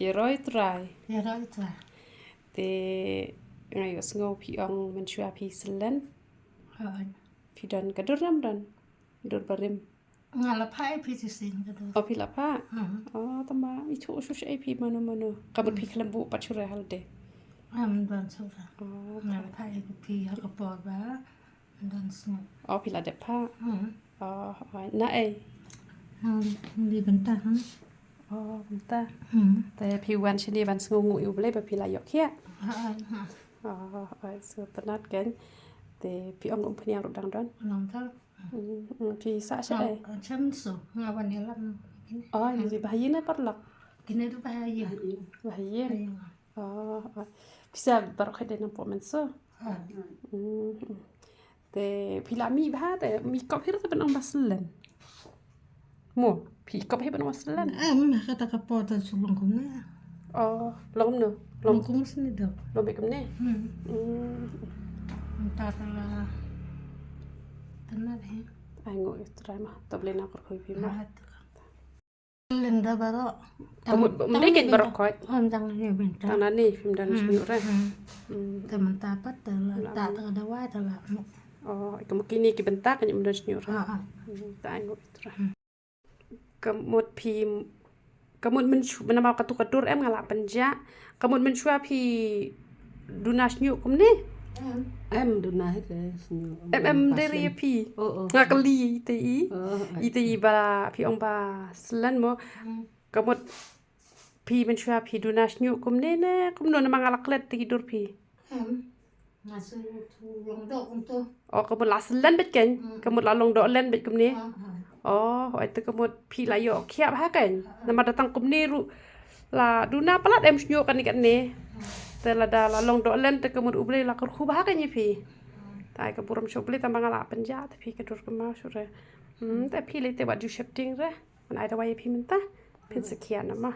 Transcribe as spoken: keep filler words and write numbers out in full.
Ïaroh ïa U Trai. Ïaroh ïa U Trai. Te nga ïohsngew phi ong mynshuwa phi slem. Hooid. Phi don ka dur ne ym don? Dur barim. Nga la phah ïa phi shisien ka dur. Oh, phi la phah? Hmm. Oh, tangba ithuh shuh shuh ïa phi mano mano. Ka mut phi khlem buh pat shuh re ha lade. Ym don shuh re. Oh, nga la phah ïa phi ha ka por ba don shuh. Oh, phi la dep phah? Hmm. Oh, oh, na ei? Hmm, dei bynta, hmm. Oh, bynta. Hmm. Te phi wan shane ban sngewnguh ïa U Blei ba phi la ïoh khiah? Ha, ha. Oh, oh, sngewtynnat kein. Te phi ong um pynïar ruh dang don? Long tang. Hmm, hmm, phi sah sha ei? Sha mynso, nga wan ïalam. Oh, ïa ba ha ïing ne paralok? Kine ruh ba ha ïing. Ba ha ïing. Ba ha ïing. Oh, oh. Phi sah baroh khoit dei napoh mynso? Ha. Hmm, hmm. Te phi la mih bha te, mih kop hi ruh te ban ong ba slem. Mo, phi kop hi ban ong ba slem. Em, kata ka por te shu long kumne. Oh, long kumno? Long kumne sini do. Long beit kumne? Hmm. Hmm. Mynta te la tynnat hi. Ai nguh ïa U Trai ma, to Blei un kyrkhu ïa phi ma. Slem da baroh. Ka mut ba ym dei kein baroh khoit. Ym tang ïa mynta. Tang nangne phim don shñiuh re. Hmm. Hmm. Te mynta pat te la, ta te ka dawai te la. Oh, ka mut kine ki bynta kein ym don shñiuh re. Ah, ah. Hmm, te ai nguh ïa U Trai. Hmm. Ka mut phi, ka mut mynshuwa, namar katu ka dur em nga la pynjah. Ka mut mynshuwa phi duna shñiuh kumne? Em. Em duna hi ka shñiuh. Em, em, em, dei ri ïa phi. Oh, oh. Nga kylli ite i. Oh, oh. Ite i ba phi ong ba slem mo. Hmm. Ka mut phi mynshuwa phi duna shñiuh kumne ne kumno, namar nga la klet te ki dur phi. Em. Nga shu long doh kumto. Oh, ka mut la slem beit kein. Hmm. Ka mut la long doh len beit kumne. Ah, ah. Oh, hooid te ka mut phi la ïoh khiah bha kein. Ah, ah. Namar da tang kumne ruh la duna palat em shñiuh kane kane. Ah. Te lada la long doh len te ka mut U Blei la kyrkhu bha kein ïa phi. Ah. Te ai ka burom sha U Blei tangba nga la pynjah te phi ka dur kynmaw shuh re. Hmm, te phi lei te wat ju sheptieng re. Ngan ai dawai ïa phi mynta. Phin sa khiah namar.